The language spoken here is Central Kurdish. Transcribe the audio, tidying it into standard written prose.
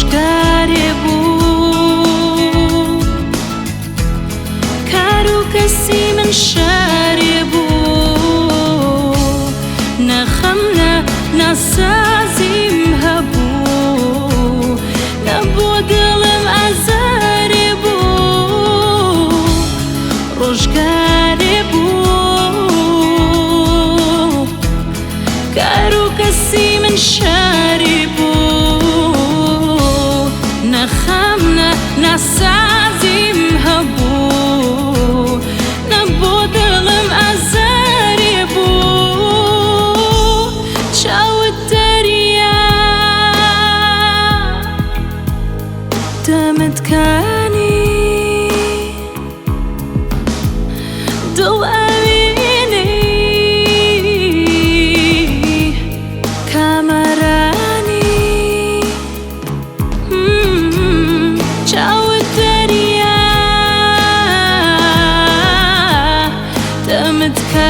ڕۆژگارێ بوو، کار و کەسی من شارێ بوو، نە خەم نە ناسازیم هەبوو، نە بۆ دڵم ئازارێ بوو، ڕۆژگارێ بوو، کار و کەسی من شارێ بوو، نە خەم نە ناسازیم هەبوو، نە بۆ دڵم ئازارێ بوو. چاوت دەریا، دەمت کانی، دڵ ئەوینی کامەرانی. چاوت دەریا، دەمت کانی.